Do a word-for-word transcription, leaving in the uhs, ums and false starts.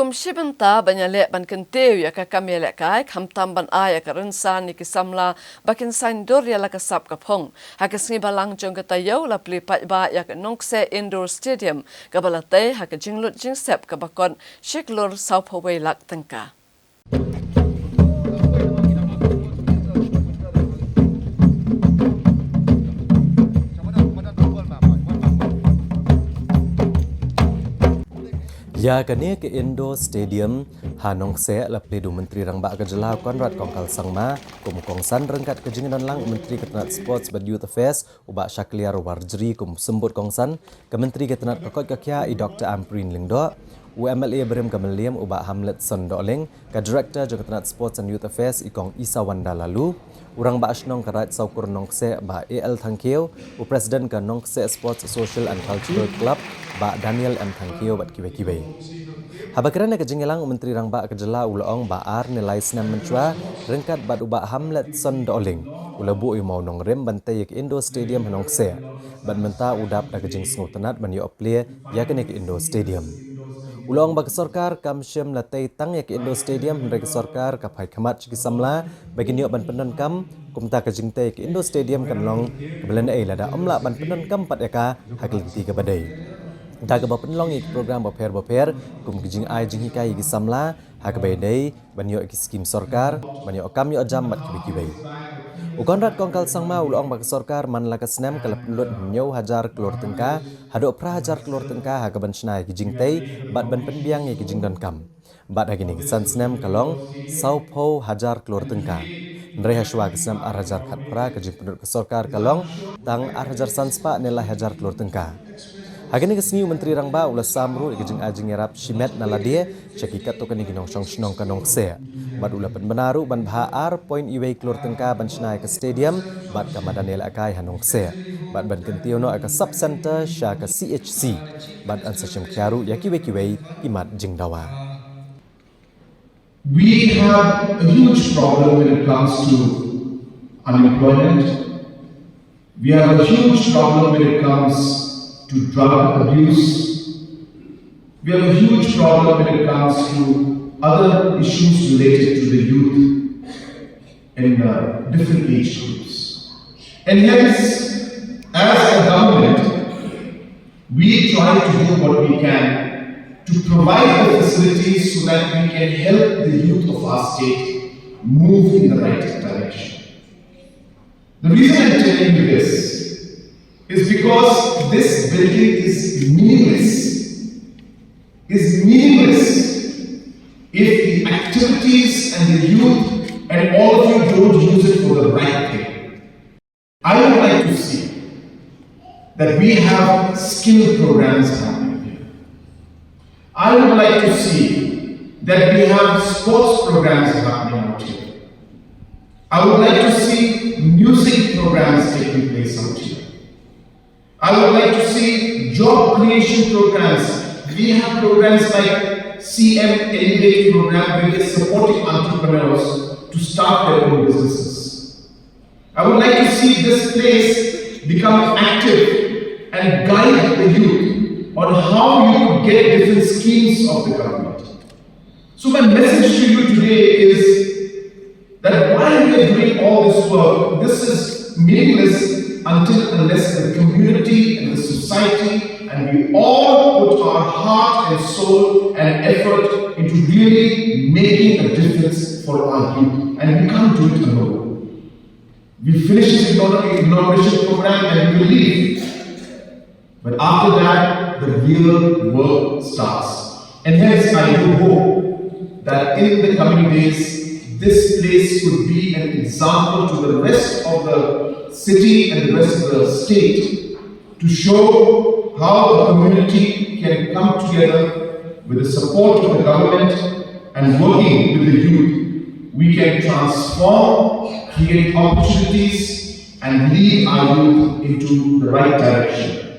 Kum shi bynta ban ïaleh ban kyntiew ïa ka kam ïalehkai, khamtam ban ai ïa ka rynsan ïa ki samla ba kin saiñdur ïa la ka sap ka phong. Ha ka sngi Balang jong ka taïew la plie paidbah ïa ka Nongkseh Indoor Stadium, kaba la tei ha ka jinglut jingsep kaba kot shi klur sawphew wei lak tyngka. Ïa kane ka Indoor Stadium ha Nongkseh la plie da u Myntri Rangbah ka Jylla Conrad Kongkal Sangma kum u kongsan, ryngkat ka jingdon lang u Myntri ka tnat Sports bad Youth Affairs u Bah Shakliar Warjri kum u symbud kongsan, ka Myntri ka tnat ka koit ka khiah i Doktor Ampareen Lyngdoh, u M L A barim ka Mylliem u Bah Hamletson Dohling, ka Director jong ka tnat Sports and Youth Affairs i Kong Isawanda Laloo, u Rangbah Shnong ka Raid Sawkur Nongkseh Bah A L Thangkhiew, u President ka Nongkseh Sports Social and Cultural Club Bah Daniel M Thangkhiew bad kiwei kiwei. Haba kren ha ka jingïalang u Myntri Rangbah ka Jylla u la ong ba ar ne lai snem mynshuwa, ryngkat bad u Bah Hamletson Dohling, u la buh ïa u mawnongrim ban tei ïa ka Indoor Stadium ha Nongkseh. Bad mynta u dap da ka jingsngewtynnat ban ïoh plie ïa kane ka Indoor Stadium. U la ong ba ka sorkar kam shym la tei tang ïa ka Indoor Stadium, hynrei ka sorkar ka phai khmat sha ki samla ba kin ïoh ban pyndonkam. Kumta ka jingtei ka Indoor Stadium kan long kaba lynei lada ym lah ban pyndonkam pat ïa ka ha ka lynti kaba dei. Da kaba pynlong ïa ki program bapher bapher kum ki jingai jinghikai ïa ki samla, ha kaba ïadei ban ïoh ïa ki skim sorkar, ban ïoh kam ïoh jam bad kiwei kiwei. U Conrad Kongkal Sangma u la ong ba ka sorkar man la ka snem ka la pynlut hynñiew hajar klur tyngka haduh phra hajar klur tyngka ha kaban shna ïa ki jingtei bad ban pynbiang ïa ki jingdonkam. Bad ha kine ki san snem ka long sawphew hajar klur tyngka. Hynrei ha shuwa ka snem ar hajar khatphra ka jingpynlut ka sorkar ka long tang ar hajar san spah ne lai hajar klur tyngka. Ha kane ka sngi u Myntri Rangbah u la sam ruh ïa ka jingai jingïarap shimet na lade sha ki katto katne ki nongshong shnong ka Nongkseh. Bad u la pynbna ruh ban bha ar point wei klur tyngka ban shna ïa ka stadium bad ka madan ïalehkai ha Nongkseh, bad ban kyntiew noh ïa ka sub center sha ka C H C. Bad yn sa shim khia ruh ïa kiwei kiwei ki mat jingdawa. We have a huge problem when it comes to unemployment. We have a huge problem when it comes to drug abuse. We have a huge problem when it comes to other issues related to the youth in, uh, different age groups. And hence, as a government, we try to do what we can to provide the facilities so that we can help the youth of our state move in the right direction. The reason I'm telling you this is because this building is meaningless, is meaningless if the activities and the youth and all of you don't use it for the right thing. I would like to see that we have skill programs happening here. I would like to see that we have sports programs happening out here. I would like to see music programs taking place out here. I would like to see job creation programs. We have programs like C M Elevate program, where we're supporting entrepreneurs to start their own businesses. I would like to see this place become active and guide the youth on how you could get different schemes of the government. So my message to you today is that while we are doing all this work, this is meaningless until unless the community and the society and we all put our heart and soul and effort into really making a difference for our youth. And we can't do it alone. We finish this inauguration program and we will leave. But after that, the real work starts. And hence, I do hope that in the coming days, this place could be an example to the rest of the city and the rest of the state to show how a community can come together with the support of the government and working with the youth. We can transform, create opportunities, and lead our youth into the right direction.